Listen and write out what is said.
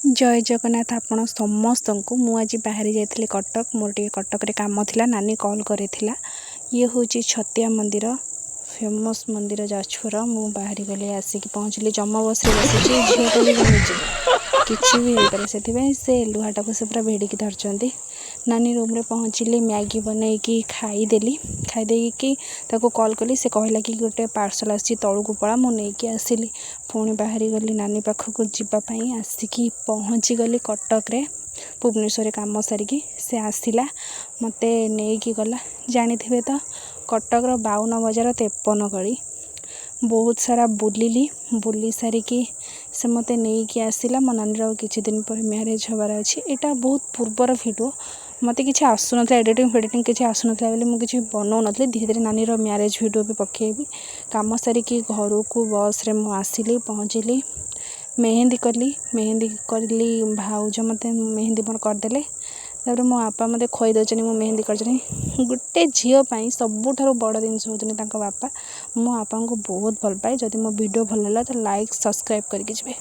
ଜୟ ଜଗନ୍ନାଥ ଆପଣ ସମସ୍ତଙ୍କୁ। ମୁଁ ଆଜି ବାହାରି ଯାଇଥିଲି କଟକ। ମୋର ଟିକେ କଟକରେ କାମ ଥିଲା। ନାନୀ କଲ୍ କରିଥିଲା। ଇଏ ହେଉଛି ଛତିଆ ମନ୍ଦିର, ଫେମସ୍ ମନ୍ଦିର ଯାଜପୁର। ମୁଁ ବାହାରି ଗଲି, ଆସିକି ପହଞ୍ଚିଲି। ଯମ ବସ୍ରେ ବସିଛି। ଝିଅଟା ବି ଜାଣିଛି କିଛି ବି ହେଇପାରେ, ସେଥିପାଇଁ ସେ ଲୁହାଟାକୁ ସେ ପୁରା ଭିଡ଼ିକି ଧରିଛନ୍ତି। ନାନୀ ରୁମ୍ରେ ପହଞ୍ଚିଲି, ମ୍ୟାଗି ବନେଇକି ଖାଇଦେଲି। ଖାଇଦେଇକି ତାକୁ କଲ୍ କଲି। ସେ କହିଲା କି ଗୋଟେ ପାର୍ସଲ୍ ଆସିଛି, ତଳକୁ ପଳା, ମୁଁ ନେଇକି ଆସିଲି। ପୁଣି ବାହାରି ଗଲି ନାନୀ ପାଖକୁ ଯିବା ପାଇଁ। ଆସିକି ପହଞ୍ଚିଗଲି କଟକରେ। ଭୁବନେଶ୍ୱରରେ କାମ ସାରିକି ସେ ଆସିଲା, ମୋତେ ନେଇକି ଗଲା। ଜାଣିଥିବେ ତ କଟକର 52 ବଜାର 53 ଗଳି। ବହୁତ ସାରା ବୁଲିଲି। ବୁଲି ସାରିକି ସେ ମୋତେ ନେଇକି ଆସିଲା। ମୋ ନାନୀର ଆଉ କିଛି ଦିନ ପରେ ମ୍ୟାରେଜ୍ ହେବାର ଅଛି। ଏଇଟା ବହୁତ ପୂର୍ବର ଭିଡ଼ିଓ। ମୋତେ କିଛି ଆସୁନଥିଲା, ଏଡ଼ିଟିଂ ଫେଡ଼ିଟିଂ କିଛି ଆସୁନଥିଲା ବୋଲି ମୁଁ କିଛି ବନଉନଥିଲି। ଧୀରେ ଧୀରେ ନାନୀର ମ୍ୟାରେଜ୍ ଭିଡ଼ିଓ ବି ପକାଇବି। କାମ ସାରିକି ଘରକୁ ବସ୍ରେ ମୁଁ ଆସିଲି, ପହଞ୍ଚିଲି, ମେହେନ୍ଦି କଲି। ମେହେନ୍ଦି କରିଲି, ଭାଉଜ ମୋତେ ମେହେନ୍ଦି ମୋର କରିଦେଲେ। ତାପରେ ମୋ ବାପା ମୋତେ ଖୁଆଇ ଦେଉଛନ୍ତି, ମୁଁ ମେହେନ୍ଦି କରିଛନ୍ତି। ଗୋଟେ ଝିଅ ପାଇଁ ସବୁଠାରୁ ବଡ଼ ଜିନିଷ ହେଉଛନ୍ତି ତାଙ୍କ ବାପା। ମୁଁ ବାପାଙ୍କୁ ବହୁତ ଭଲ ପାଏ। ଯଦି ମୋ ଭିଡ଼ିଓ ଭଲ ହେଲା ତ ଲାଇକ୍, ସବସ୍କ୍ରାଇବ୍ କରିକି ଯିବେ।